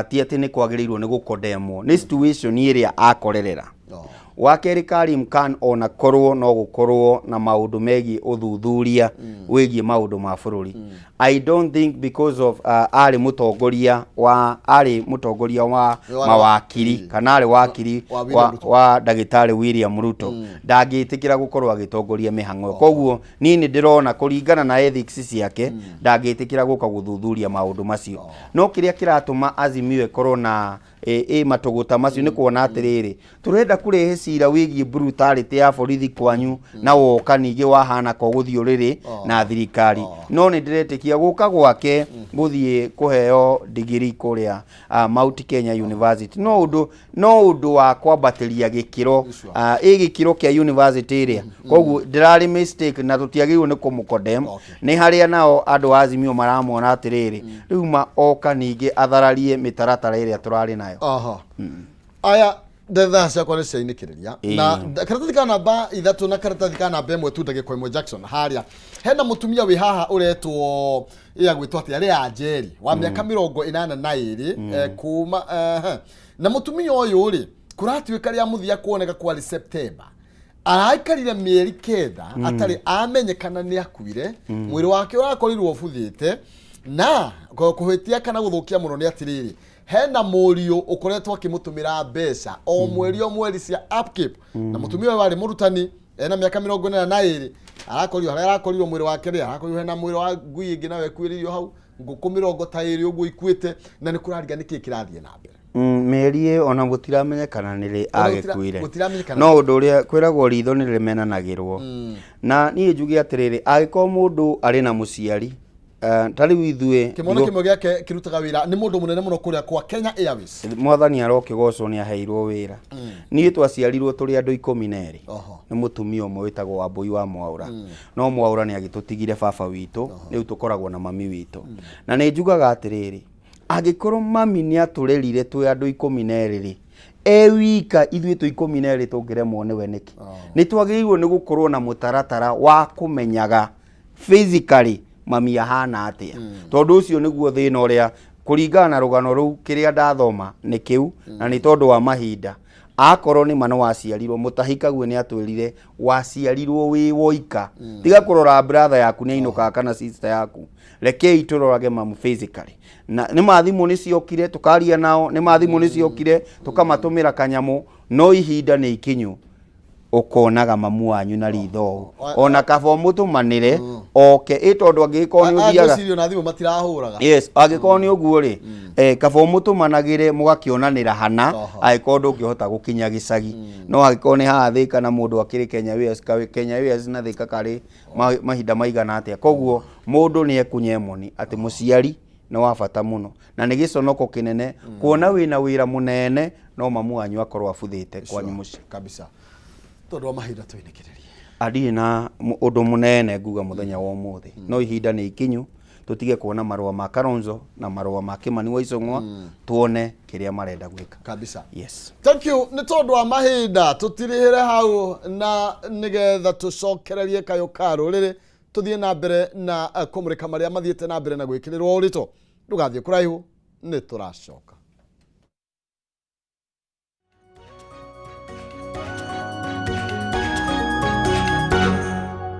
ti atĩ nĩ kwagĩrĩirwo nĩ gũkondemwo nĩ situation ĩrĩa akorerera. Wa kerĩ, Karim Khan ona korwo no gũkorwo na maũndũ megiĩ ũthuthuria wĩgiĩ maũndũ ma bũrũri, I don't think because of arĩ mũtongoria wa mawakiri kana arĩ wakiri wa William Ruto. Wa ndagĩtarĩ William Ruto, ndangĩtĩkĩra gũkorwo agĩtongoria mĩhang'o ĩyo. Koguo niĩ nĩ ndĩrona kũringana na ethics ciake ndangĩtĩkĩra gũka gũthuthuria maũndũ macio. No kĩrĩa kĩratũma Azimio ĩkorwo na ĩ matũgũta macio nĩ kuona atĩrĩrĩ, tũrenda kũrehe cira wĩgiĩ brutality ya borithi kwanyu, na woka ningĩ wahana ko gũthiĩ ũrĩrĩ na thirikari. No nĩ ndĩretĩkia gũka gwake gũthiĩ kũheo digiri kũrĩa Mount Kenya University no ũndũ wa kwambatĩria gĩkĩro ĩ gĩkĩro kĩa university ĩrĩa. Koguo ndĩrarĩ mistake na tũtiagĩrĩirwo nĩ kũmũ-condemn. Nĩ harĩa nao andũ a Azimio maramona atĩrĩrĩ, rĩu ma oka ningĩ athararie mĩtaratara ĩrĩa tũrarĩ nayo. Aha, aya thaa ciakwa nĩ ciainĩkĩrĩria. Na karatathi ka namba 3 na karatathi ka namba 1 tu, ndagĩka 1. Jackson, harĩa hena mũtumia wĩ haha ũretwo ĩ agwĩtwo atĩa, Lea Njeri wa mĩaka 82, kuma na mũtumia ũyũ rĩ, kũratuĩka rĩa mũthia kuoneka kwarĩ September. Araikarire mĩeri 9 atarĩ amenyekana nĩ akuire. Mwĩrĩ wake ũrakorirwo ũbuthĩte. Na kũhĩtia kana gũthũkia mũno nĩ atĩrĩrĩ, hena mũriũ ũkoretwo akĩmũtũmĩra mbeca o mweri o mweri cia upkeep, na mũtumia ũyũ warĩ mũrutani, ena mĩaka 82. Arakorirwo harĩa arakorirwo mwĩrĩ wake rĩ, arakorirwo hena mwĩrĩ wa ngui ĩngĩ nayo ĩkuĩrĩirio hau, ngũkũ 20 ũguo ikuĩte, na nĩ kũrariga nĩkĩ kĩrathiĩ na mbere. Mĩeri ĩyo ona gũtiramenyekana nĩ rĩ Ona gũtira- agĩkuire. Gũtiramenyekana. No ũndũ ũrĩa kwĩragwo, ritho nĩ rĩmenanagĩrwo. Na niĩ njuge atĩrĩrĩ, angĩkorwo mũndũ arĩ na mũciari, ta rĩu ithuĩ Kĩmwana kĩmwe gĩake kĩrutaga wĩra, nĩ mũndũ mũnene mũno kũrĩa kwa Kenya Airways. Mwathani arokĩgocwo nĩ aheirwo wĩra. Niĩ twaciarirwo tũrĩ andũ 12 nĩ mũtumia ũmwe wĩtagwo Wambũi wa Mwaũra. No Mwaũra nĩ agĩtũtigire baba witũ, rĩu tũkoragwo na mami witũ. Na nĩ njugaga atĩrĩrĩ, angĩkorwo mami nĩ atũrerire twĩ andũ 12 rĩ, e wika ithuĩ twĩ 12 tũngĩremwo nĩwe nĩkĩ? Nĩ twagĩrĩirwo nĩ gũkorwo na mũtaratara wa kũmenyaga physically mami ahana atĩa, tondũ ũcio nĩguo thĩna ũrĩa kũringana na rũgano rũu kĩrĩa ndathoma nĩ kĩu. Na nĩ tondũ wa mahinda, akorwo nĩ ma nĩ waciarirwo mũtahi kague nĩ atwĩrire waciarirwo wĩ woika, tiga kũrora brother yaku nĩ ainũkaga kana sister yaku. Rekei tũrorage mamu physically. Na nĩ ma thimũ nĩ ciokire tũkaria nao, nĩ ma thimũ nĩ ciokire tũkamatũmĩra kanyamũ, no ihinda nĩ ikinyu ũkonaga mamu wanyu na ritho ũũ, ona kaba ũmũtũmanĩre oke ĩ, tondũ angĩgĩkorwo nĩ ũthiaga Ngwĩciria ona thimũ matirahũraga. Yes, angĩkorwo nĩ ũguo rĩ, kaba ũmũtũmanagĩre mũgakĩonanĩra hana, angĩkorwo ndũngĩhota gũkinya gĩcagi. No angĩkorwo nĩ haha Thĩka na mũndũ akĩrĩ Kenya Airways, Kenya Airways na Thĩka karĩ mahinda maigana atĩa? Koguo mũndũ nĩ ekunye moni atĩ mũciari nĩ wa bata mũno, na nĩ gĩconoko kĩnene kuona wĩna wĩra mũnene no mamu wanyu akorwo abuthĩte kwanyu mũciĩ. Kabisa. Tondũ wa mahinda twĩnĩkĩrĩrie. Andirĩ na ũndũ mũnene nguga mũthenya wa ũmũthĩ, no ihinda nĩ ikinyu tũtige kuona marũa ma Kalonzo na marũa ma Kimani wa Ichung'wa, tuone kĩrĩa marenda gwĩka. Kabisa. Yes. Thank you. Nĩ tondũ wa mahinda tũtirihĩre hau, na nĩgetha tũcokererie kayũ ka rũrĩrĩ, tũthiĩ na mbere na kũmũrĩka marĩa mathiĩte na mbere na gwĩkĩrĩrwo ũritũ. Ndũgathiĩ kũraihu, nĩ tũracoka.